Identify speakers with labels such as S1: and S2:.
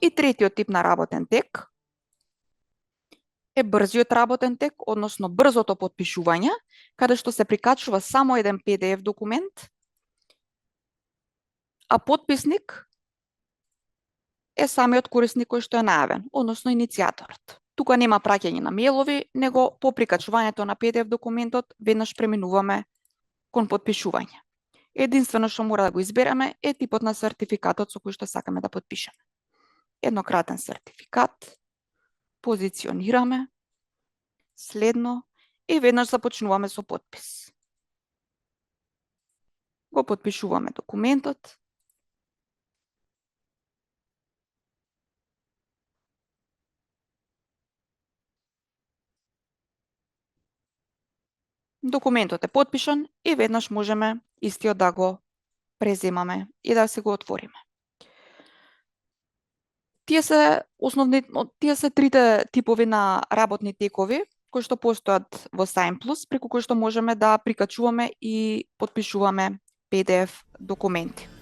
S1: И третиот тип на работен тек е брзиот работен тек, односно брзото потпишување, каде што се прикачува само еден PDF документ, а потписник е самиот корисник кој што е најавен, односно иницијаторот. Тука нема праќање на мејлови, него по прикачувањето на PDF документот веднаш преминуваме кон потпишување. Единствено што мора да го избереме е типот на сертификатот со кој што сакаме да потпишеме. Еднократен сертификат, позиционираме, следно и веднаш започнуваме со потпис. Го потпишуваме документот. Документот е потпишан и веднаш можеме истиот да го преземаме и да се го отвориме. Тие се трите типови на работни текови кои што постојат во SignPlus, преку кои што можеме да прикачуваме и потпишуваме PDF документи.